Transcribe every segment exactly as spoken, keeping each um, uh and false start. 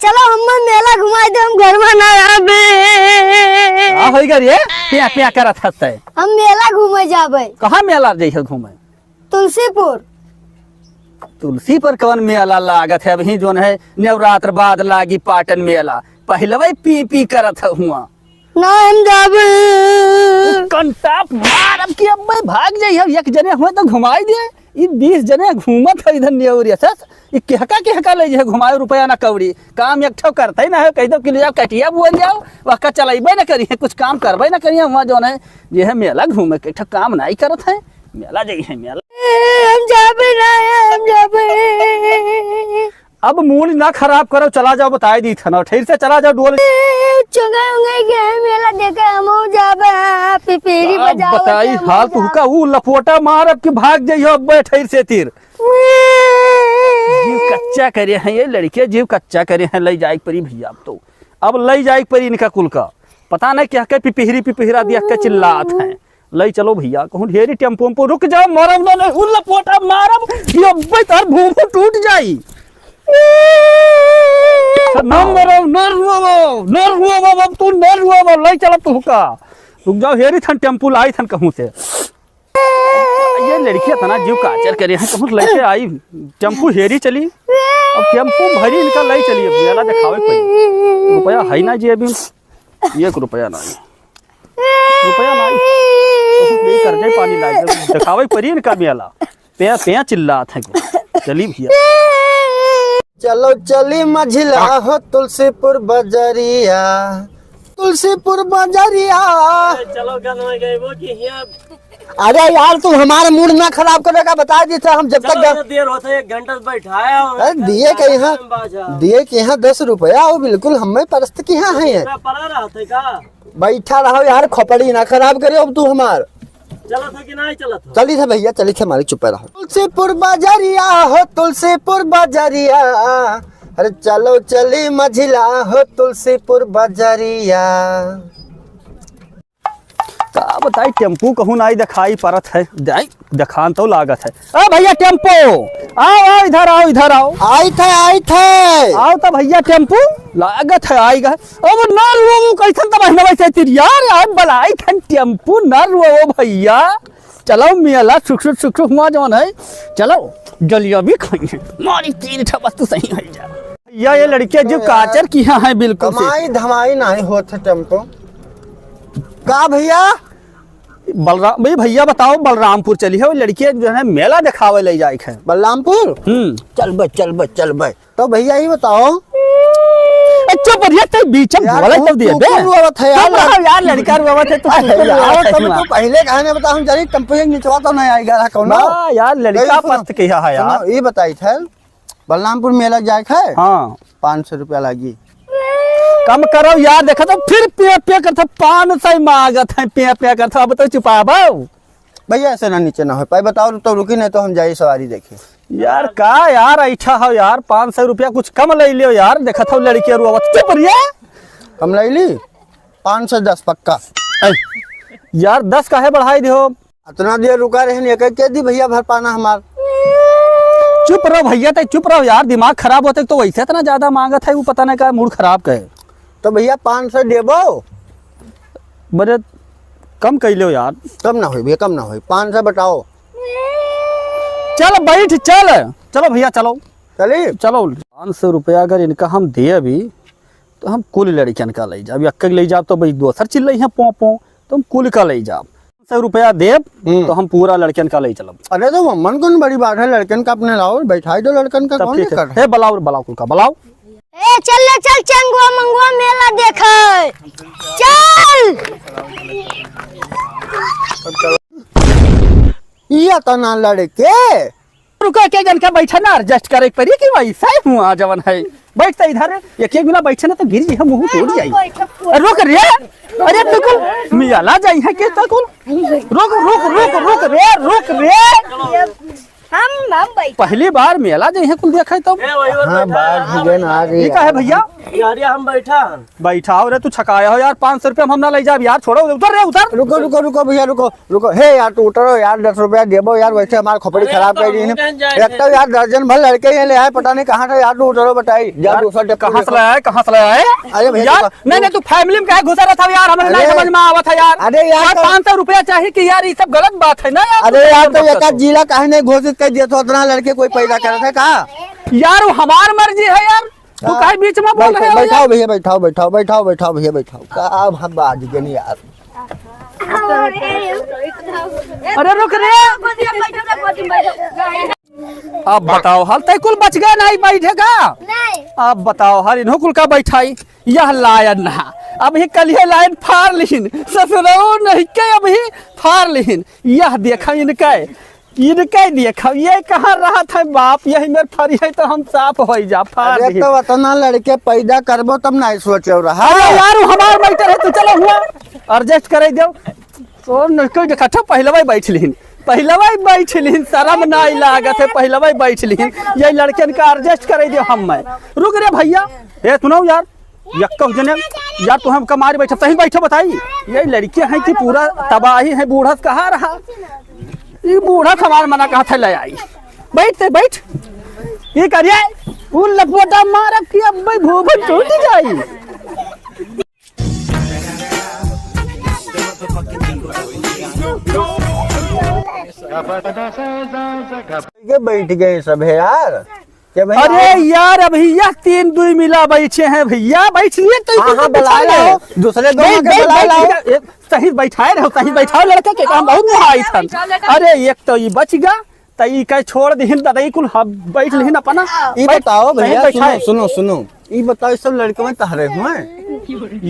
चलो, हम्मे मेला घुमाई दे, हम घर में ना आबे। का होई गा रे? प्यां, प्यां करत हस तै। हम मेला घूमे जाबे। कहाँ मेला जइहे घूमे? तुलसीपुर। तुलसीपुर कौन मेला लागत है? अबहीं जौन है, नवरात्र बाद लागी पाटन मेला। पहिले वही पी, पी करत है हुआं। ना, हम जाबे। कंटाप मारब कि अब्बे भाग जाई, हम एक जने हुए तो घुमाई दे। ई बीस जने घूमत है इधर नेवरिया से। ई केहका, केहका लइ जाए घुमाए, रुपया ना कौड़ी। काम एक ठो करते ही ना है, कहि दो कि ले जाओ कटिया बोल जाओ, वहका चलइबे ना करिहैं, कुछ काम करबे ना करिहैं। हुआं जौन है, जे है मेला घूमे के ठो काम नाहीं करत है, मेला जइहैं मेला। हम जाबे ना, हम जाबे। अब मूड ना खराब करो, चला जाओ, बताई दी था ना, ठीक से चला जाओ, डोल। चुंगा उंगा के मेला देखे, हम जाबे, पिपीरी अब बजाओ, बताई हम हाल जाबे। तुहका, ऊ लपोटा मारब कि भाग जाइयो, अब बैठे से तीर। जीव कच्चा करे हैं ये लड़के, जीव कच्चा करे हैं, लइ जाए के परी भइया। अब तो, अब लइ जाए के परी इनका कुल का। पता नहीं क्या के पिपिहरी पिपिहरा दिया के चिल्लात हैं। लइ चलो भइया, कहूँ ढेरी टेम्पो उम्पो, रुक जाओ, मरब ना, नहीं, उल्ला पोटा मारब, ये अब्बे तार भूभू टूट जाई। ना मरब, ना रुआब, ना रुआब, अब तू ना रुआब, लइ चलो तुहका। रुक जाओ, हेरी थन टेम्पो लाई थन कहूँ से। ये लड़की इतना जीव काचर करे हैं, कहूँ लइके आई, टेम्पू हेरी चली, अब टेम्पू भरी इनका लइ चली, अब मेला देखावे के पड़ी। रुपया है ना जी अभी, एक रुपया ना है, रुपया ना है, कहूँ ले कर्जे पानी लाए, देखावे के पड़ी इनका मेला, पे, पे चिल्लात है। चली भइया। चलो चली मझिला हो तुलसीपुर बजरिया, तुलसीपुर बजरिया। अरे चलो गन में गए वो कि हियाँ। अरे यार, तुम हमारा मूड ना खराब करेगा, बता दी था हम जब तक चलो, गा- तो देर होता है, एक घंटा से बैठाया हो, अरे दिए के यहाँ, बाजा। दिए के यहाँ दस रुपया हो, बिल्कुल हमें परस्त के यहाँ है। पूरा पड़ा रहा था का? बैठा रहो यार, खोपड़ी ना खराब करे अब तू हमार। चलत हो कि नहीं चलत हो? चली थे भइया, चली थे, मालिक चुप रहो। तुलसीपुर बजरिया हो, तुलसीपुर बजरिया, अरे चलो चली मझिला हो तुलसीपुर बजरिया। का बताई, टेम्पू कहूँ नाहीं देखाई परत है। जाई, देखान तो लागत है। ए भइया टेम्पो, आओ, आओ, इधर आओ, इधर आओ। आई थे, आई थे। आओ तो भइया टेम्पू, लागत है आई गए। अब ना रुओ, वो कैसन तो महीना वैसे तेरी यार, यार बलाई थन टेम्पू, ना रुओ भइया। चलो मेला सुख सुख सुख सुख हुआ जौन है। चलो जलेबी खाई है, मारी तीन ठा बस तू सही है जा। भइया ये लड़के जो काचर किहा है बिल्कुल से। कमाई धमाई नाहीं होत है टेम्पो। का भइया? बलराम, भाई भइया बताओ, बलरामपुर चली है, वो लड़के जो है मेला देखावे लइ जाए है। बलरामपुर? हम्म। चल बे, चल बे, चल बे। तो भइया ये बताओ। ए, चुप रहिए, ते बीच में यार, बोले तू, तब दिए तू बे। क्यों रोवत है यार? चुप रहो यार, लड़का रोवत है, तू अरे क्यों यार, रोवत है तब इतना? तो पहले कहे नहीं बता, हम जानी टेम्पो के निचवा तो नहीं आएगा ना कौनो। ना यार, लड़का तो सुनो, पस्त किहा है यार। सुनो, ये बताई थे, बलरामपुर मेला जाए है? हाँ। पाँच सौ रुपया लागी। कम करो यार, देखा तो फिर पे, पे करत है, पाँच सौ मांगत है, पे, पे करत है, अब तो चुपाबो। भइया, ऐसे ना नीचे ना हो पाए, बताओ तो रुकी, नहीं तो हम जाई सवारी देखे। यार, का यार, ऐठा हो यार, पाँच सौ रुपया कुछ कम लइ लियो यार, देखत हो लड़की रोवत, चुप रहिए। कम लइ ली, पाँच सौ दस पक्का। ऐ, यार, दस काहे बढ़ाई दियो? अतना देर रुका रहे, एक एक के दी भइया भर पाना हमार। चुप रहो भइया, तै चुप रहो यार, दिमाग खराब होते तो वैसे इतना ज्यादा मांगत है, वो पता नहीं का मूड खराब का है। तो भइया, पाँच सौ देबो? बड़े कम कइ लो यार। कम ना होई भइया, कम ना होई, पाँच सौ बताओ। चल बैठ, चल, चलो भइया, चलो। चली? चलो, पाँच सौ रुपया अगर इनका हम दे अभी, तो हम कुल लड़कियन का लइ जाब, एक एक लइ जाब तो भाई दोसर चिल्लइहैं पों पों, तो हम कुल का लइ जाब। सौ रुपया देब, हम्म। तो हम पूरा लड़कियन का लइ चलब। अरे तो मन कौन बड़ी बात है, लड़कन का अपने लाओ, बैठाई दो लड़कन का, तब कौन ठीक है। दिक्कत है? ए, बलाओ, बलाओ, कुल का बलाओ। ए, चल ले, चल, चंगुआ मंगुआ मेला देखे। चल। ये तो ना लड़के। रुको, एक एक जन का बैठा ना, adjust करे के पड़ी कि वैसा ही हुआ जवन है। बैठ तो इधर, एक एक बिना बैठे ना तो गिर जी, हम मुंह टूट जाई। रुक रे, अरे बिल्कुल मियाला जाई है के तो कुल। रुक, रुक, रुक, रुक रे, रुक रे। हम, हम बैठा। पहली बार मेला जइहे कुल देखे तो। ए, वही और हाँ, बैठा बात है, भी है ना, आ गई ये का है यार। भैया? यार, ये हम बैठा हन। बैठा हो रे, तू छकाया हो यार, पाँच सौ रुपया हम ना ले जाब यार, छोड़ो, उतर रे, उतर। रुको, रुको, रुको भैया, रुको, रुको। हे यार, तू उतरो यार, दस रुपया देबो यार, वैसे हमार खोपड़ी अरे, खराब तो कर दी हमहूँ है। कहीं जाए एक तो थे। यार दर्जन भर लड़के ये ले आए, पता नहीं कहाँ से यार, तू उतरो बताई। जा यार, दूसरा डब्बा कहाँ से देखो। लाया है, कहाँ से लाया है? अरे भैया, यार, तो नहीं, नहीं, तू family में काहे घुसा रहता है यार? हमें नहीं अरे, समझ में आवत है यार। अरे यार, यार, तो पाँच सौ रुपया चाहिए कि यार, ये सब गलत बात है ना यार, अरे तू यार, समझ तो मत एक आध कर। जिला काहे नहीं घोषित कर दिया, तो उतना लड़के कोई पैदा करत है का? यार, वो हमार मर्जी है यार, तू हाँ। काहे बीच में बोल बैठो, रहे हो बैठाओ यार? भैया, बैठाओ, बैठाओ, बैठाओ, बैठाओ भैया, बैठाओ। का अब हम बाज गए नहीं यार। अरे रुक रे। अब बताओ हाल, तै कुल बच गए नहीं बैठे का? नहीं। अब बताओ हाल, इन्हों कुल का बैठाई? यह लायन ना, अब ही कल ये लायन फाड़ लिहिन, ससुरऊ नहीं के अब ही फाड़ लिहिन। यह देखा इनके, इनके देखा, ये कहाँ रहत है बाप, यही मेर फरी है तो हम साफ हो जा, फाड़ अरे लिहिन। तो उतना लड़के पैदा करबो तब नहीं सोचो रहा। अरे यार, वो हमार मैटर है, तू चलो हुआ, adjust करे दो। तो न कोई देखा था, पहलवा ही बैठ लिहिन, पहलवा ही बैठ लिहिन, शर्म ना लागत है, पहलवा ही बैठ लिहिन। ये लड़कन का adjust करे दियो हम मैं। रुक रे भैया, ए सुनो यार, यक्को जने यार, तू हमका मारी बैठा, सही बैठो बताई। ये लड़के हैं कि पूरा तबाही है, बूढ़ा से कहा रहा, ये बूढ़ा से हमार मना कहा था ले आई। बैठ ते बैठ, ये करिए, वो लपटा मारब कि अब भाई भूभन टूट जाई। ये बैठ गए सब है यार। क्या भैया? अरे यार, अभी यह तीन दुई मिला बैठे हैं भैया, बैठ लिए तो हाँ, इधर हाँ, बैठा बुला लो। लो। दूसरे दोनों बैठ, के बैठ, बुला बैठ, लो। बैठ, एक सही बैठाए रहो, सही बैठाओ लड़का के काम बहुत मुहाई था। अरे एक तो ये बच गया, त ई कहे छोड़ दिहिन, दादा, ई कुल हम बैठ लिहिन अपना। ई बैठ, बताओ भैया, कहीं सुनो, बैठाए। सुनो, सुनो। ई बताओ, ई सब लड़के में तहरे हुए?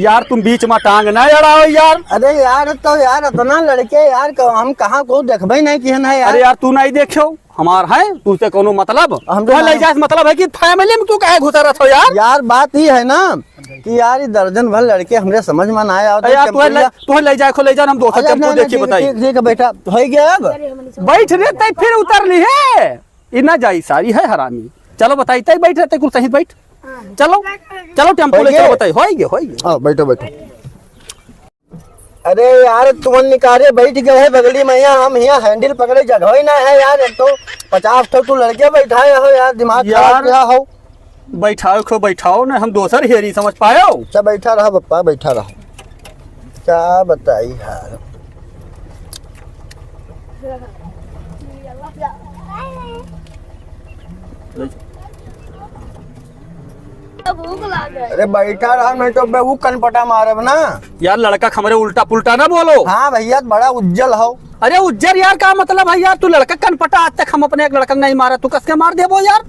यार, तुम बीच में टांग ना अड़ाओ यार। अरे यार, तो यार, इतना लड़के यार, क-, हम कहाँ को देखबे नहीं किहन है यार। अरे यार, तू नहीं देखो, हमार है, तू से कोनो मतलब? हम तो तुम्हें ले नहीं जाए से मतलब है कि family में तू काहे घुसा रहत हो यार? यार, बात ई है ना, कि यार, ई दर्जन भर लड़के हमरे समझ में ना आवत अरे यार, टेम्पू तोहे ले, या तोहे ले जाए, खो ले जाओ, हम दोसर अरे, टेम्पू नहीं, नहीं, देखी ठीक, बताई। ठीक, ठीक है, बैठा। होई गया अब? बैठ रे, तै फिर उतर ली है। ई ना जाई सारी है हरामी। चलो बताई, तै बैठ रे, तै कुल सही बैठ। चलो, चलो टेम्पू होई ले गया? चलो बताई, होई गया, होई गया। हाँ, बैठो, बैठो। अरे यार, तुमन निकारे बैठ गए है बगली में, यहाँ हम यहाँ handle पकड़े जगह ही ना है यार। एक तो पचास ठो तू लड़के बैठाए हो यार, दिमाग खराब यार, क्या हो? बैठाओ खो बैठाओ ना, हम दोसर हेरी समझ पायो। अच्छा, बैठा रहा बप्पा, बैठा रहा। क्या बताई हाल। भूख लागल। अरे बैठा रहा, नहीं तो बे ऊ कनपटा मारब ना। यार लड़का हमरे उल्टा पुल्टा ना बोलो। हाँ भैया, बड़ा उज्जल हो। अरे उज्जर यार, का मतलब है यार, तू लड़का कनपटा, आज तक हम अपने एक लड़का नहीं मारा, तू कस के मार देबो यार?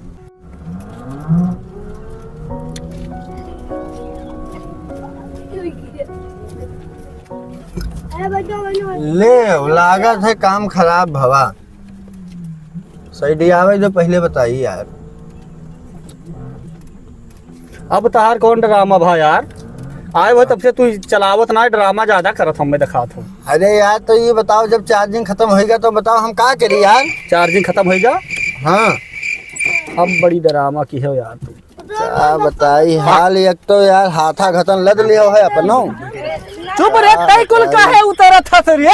ले, लागत है काम खराब भवा। सही दियावे जो पहले बताई यार। अब तहार कौन ड्रामा भा यार? आए हो तब से तू चलावत ना, ड्रामा ज्यादा करत हमें दिखात हो। अरे यार, तो ये बताओ, जब charging खत्म होइगा तो बताओ हम का करी यार? Charging खत्म होइगा? हाँ। अब बड़ी ड्रामा की हो यार तू। का बताई हाल, एक तो यार हाथा घतन लद लियो है अपनो। चुप रे, तै कुल काहे उतरत हस रे?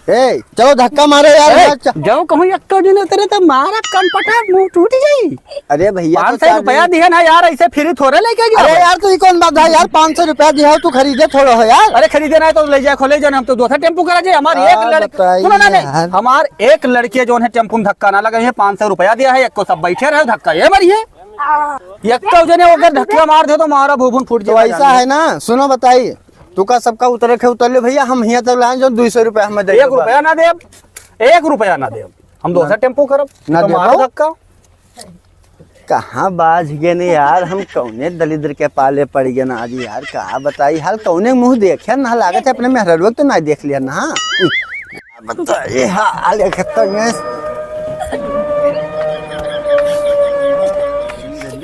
ए, चलो धक्का मारो यार, ए, यार, च- जाओ कहूँ एक तो दिन उतरे तो मारा कनपटा मुंह टूट जाई। अरे भैया, तो पाँच सौ रुपया दिहे ना यार, ऐसे free थोड़े लेके गया अरे भाई। यार, तो ये कौन बात है यार, पाँच सौ रुपया दिया हो, तू खरीदे थोड़ो हो यार। अरे खरीदे ना तो ले जाए, खोले जाए, हम तो दूसरा टेम्पू करा जाए। हमारे एक का लड़के, बताई सुनो ना, नहीं, यार। हमार एक लड़के जो है टेम्पू में धक्का ना लगे, पाँच सौ रुपया दिया है, एक को सब बैठे रहे, धक्का ये मारिए। एक तो जने अगर धक्का मार दे तो मारा भूभुन फूट तो जाए। ऐसा है ना, सुनो बताई, तू का सबका उतरे के उतर ले भैया, हम हियां तक लाए जो दुई सौ रुपया हमें दे एक दो बस। रुपया ना देब, एक रुपया ना देब, हम दोसर टेम्पू करब, ना तो देबो? मारा धक्का। कहाँ बाज गए ने यार, हम कौने दलिद्र के पाले पड़ गए ना आज यार, का बताई हाल, कौने मुंह देखे ना, लागत है अपने मेहररुआ के तो ना देख लिया ना। बताइए हाल, एक तो ये,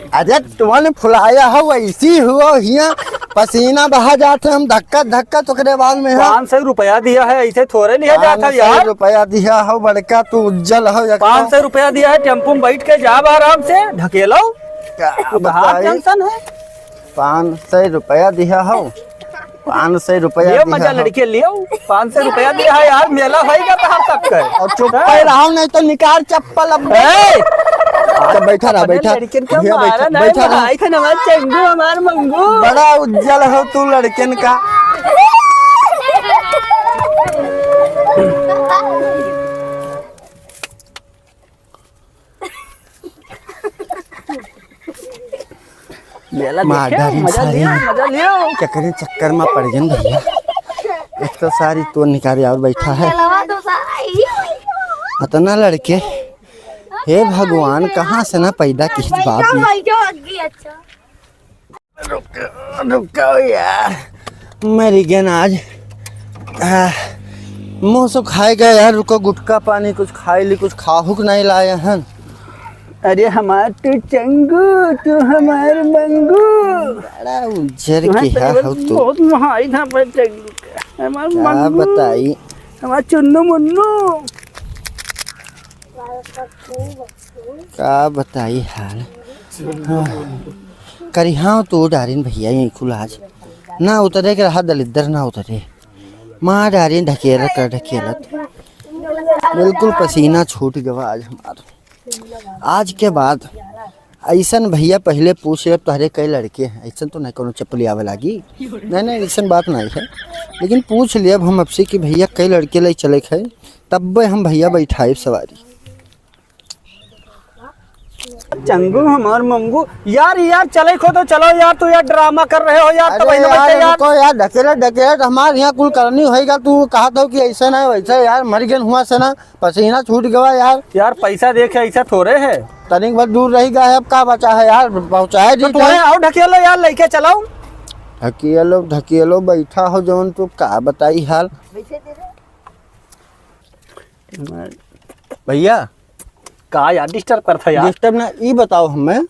अरे तुमने फुलाया हो, वैसी हुआ हिया, पसीना बहा जात है, हम धक्का धक्का तोकरे बाल में है। पाँच सौ रुपया दिया है, ऐसे थोड़े लिया जात है पाँच सौ यार। रुपया दिया हो बड़का, तू उज्जल हो एक तो। पाँच सौ रुपया दिया है, टेम्पो में बैठ के जाब आराम से, ढकेलो। का तू कहाँ बताई? टेंशन है? पाँच सौ रुपया दिया हो, पाँच सौ रुपया लियो दिया मजा हो। लड़के लियो, पाँच सौ रुपया दिया है यार, मेला होइगा तहार सबके। और चुप हाँ? पे रहो, नहीं तो निकाल चप्पल अब। ए! अच्छा, बैठा रहा, अपने बैठा। लड़किन का भैया, बैठा, मारा नहीं, बैठा रहा। भाई थे हमार चंगू, हमार मंगू। बड़ा उज्जल हो तू लड़किन का। मेला मार देखे, डाली मजा सारी। लियो, मजा लियो। केकरे चक्कर में पड़ गए भैया। एक तो सारी तोड़ निकाले और बैठा है। चलवा दो सारा, ई। इतना लड़के, हे भगवान, कहाँ से ना पैदा की बाप ने। अच्छा। रुको, रुको यार, मरी गन आज। आ, मुँह से खाए गए यार, रुको, गुटखा पानी कुछ खाए ली, कुछ खाहुक नहीं लाए हन। अरे हमार तू चंगू, तू हमार मंगू। बड़ा उज्जर तुम्हें के तो है केवल हो तू। बहुत मोहाई था पर चंगू का। हमार का मंगू, बताई? हमार चुन्नू मुन्नू। का बताई हाल? हाँ। करिहाँ तो डारिन भैया, यही कुल आज ना उतरे के रहा, दलिद्दर ना उतरे। मार डारिन ढकेलत, ढकेलत। बिल्कुल पसीना छूट गवा आज हमार। आज के बाद ऐसन भैया पहिले पूछ लेब, तोहरे कई लड़के हैं, ऐसन तो नहीं कोनो चपली आवे लागी। नहीं, नहीं, ऐसन बात नहीं है, लेकिन पूछ लेब हम आपसे कि भैया कई लड़के ले चले के है, तब्बे हम भैया बैठाइब सवारी। चंगू हमार मंगू, यार, यार, चले खो तो चलो यार, तू यार ड्रामा कर रहे हो यार, अरे तब यार, यार। रुको यार, ढकेले, ढकेले तो हमार यहाँ कुल करनी होइगा, तू कहत हो कि ऐसे ना, वैसे यार, मर गए हुआ से ना। पसीना छूट गवा यार। यार, पैसा दे के ऐसा थोड़े है। तनिक भर दूर रही गए, अब का बचा है यार, पहुँचाए तो दी थोड़े जाए। आओ, ढकेलो यार, लेके चलाओ। ढकेलो, ढकेलो, बैठा हो जवन, तू का बताई हाल। भैया। का यार, डिस्टर्ब करत है यार। डिस्टर्ब ना, ई बताओ हमें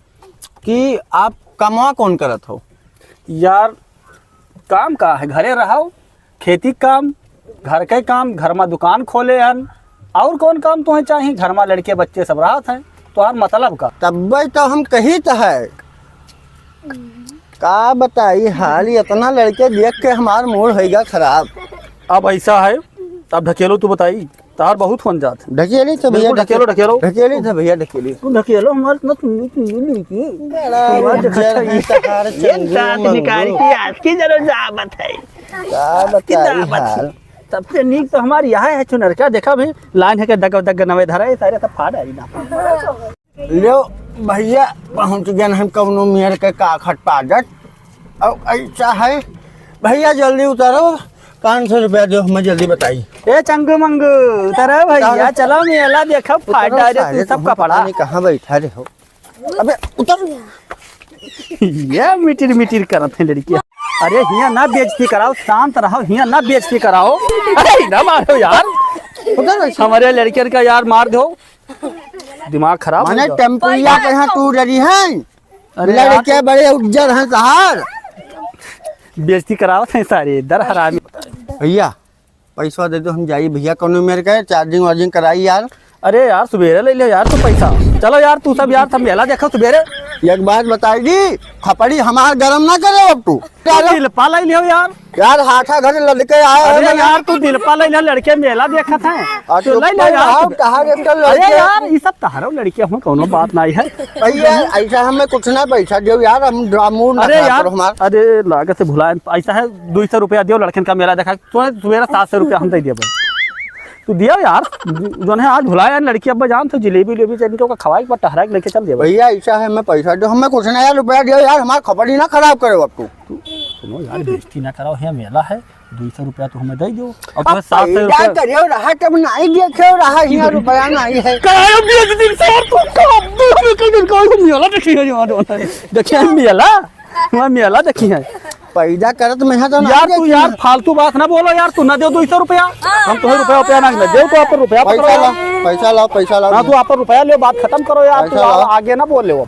कि आप कमवा कौन करत हो? यार, काम का है, घरे रहो, खेती काम, घर के काम, घर मा दुकान खोले हन, और कौन काम तुम्हें चाही? घर मा लड़के बच्चे सब रहत हैं, तोहार मतलब का? तब्बे तो हम कहित है, का बताई हाल, इतना लड़के देख के हमार मूड होइगा खराब। अब ऐसा है, अब ढकेलो तू बताई, तार बहुत होन जात है। ढकेली तो भैया, बिल्कुल, ढकेलो, ढकेलो। ढकेली तो भैया, ढकेली। तू ढकेलो, हमार इतना सुंदर, सुंदर लड़की। बड़ा हमार उज्जर है तहार ये चंगू दांत मंगू। निकाल के आज की जरूर जावत है। का आज की बताई जावत है। हाल। सबसे नीक तो हमार यह है चुनर का, देखा भी लाइन है के दग दग नवे धरा है, सारे सब फाड़ आई ना। लो भैया, पहुँच गए हम कौनो मेर के का खटपाजत। अब ऐसा है भैया, जल्दी उतारो, पाँच सौ रुपया दो, हमें जल्दी बताई। ए चंगू मंगू, उतारो भैया, उतारो। चलो मेला देखो, उतारो फाटा रे सारे, तू सब तुम कपड़ा। पता नहीं कहाँ बैठा रहे हो। अबे उतर। ये मिटिर मिटिर करत है लड़की। अरे हियाँ ना बेइज्जती कराओ, शांत रहो, हियाँ ना बेइज्जती कराओ। अरे ना मारो यार, उतर। हमारे लड़कियन का यार मार दो। दिमाग खराब हो माने गया। टेम्पुइया के यहाँ तू डरी है? अरे यार। लड़के बड़े उज्जर हैं तहार। बेइज्जती करावत हैं सारे, दर हरामी। भैया, पैसा दे दो, हम जाई भैया, कौनो मेर के चार्जिंग वार्जिंग कराई यार। अरे यार, सुबेरे ले ले यार तू पैसा। चलो यार, तू सब यार, सब मेला देखो सुबेरे। एक बात बताई दी, खपड़ी हमार गरम ना करे अब तू। तू दिलपा लाई लियो यार। यार, हाथा घर लड़के आए हैं अरे ना। यार, तू दिलपा लाई लियो, लड़के मेला देखत हैं। और तो चुप लाई ले यार, आओ, तू। कहाँ के अंदर अरे लड़के? यार, ये सब तहारो लड़के हो, कौनो बात नहीं है। भैया, ऐसा हमें कुछ ना पैसा दियो यार, हम ड्रामू ना अरे खराब यार, करो हमार। अरे लागत से भुलाए, ऐसा है, दो सौ रुपया दियो, लड़कन का मेला देखा, तो सुबेरे सात सौ रुपया हम दे दिया भाई। तू दिया यार, जो है आज भुलाया यार, लड़की अब जान तो जिलेबी उलेबी चल के ओका खवाई पर टहरा के लेके चल दिया भाई। भैया, ऐसा है, मैं पैसा दो, हमें कुछ ना यार, रुपया दियो यार, हमार खपड़ी ना खराब करे अब तू। तू सुनो यार, बेइज्जती ना कराओ, यहाँ मेला है, दो सौ रुपया तू हमें दे दो। और अब तुम्हें सात सौ पैदा रुपया करियो रहा, तब नहीं देखे रहा, यहाँ रुपया नहीं है। करायो बेइज्जती से यार, तू कब हमें कहीं दिन कहीं मेला देखी है यार, देखिए मेला। मैं मेला देखी है। पैदा करत में है तो ना यार, तू देखी यार है। फालतू बात ना बोलो यार, तू ना दे दो सौ रुपया, हम तुम्हें रुपया, रुपया ना दे, तो आप रुपया पैसा पकड़ो ला, यार। पैसा लाओ, पैसा लाओ। हाँ, तू आप रुपया ले, बात खत्म करो यार, तू पैसा लाओ। आगे ना बोले अब।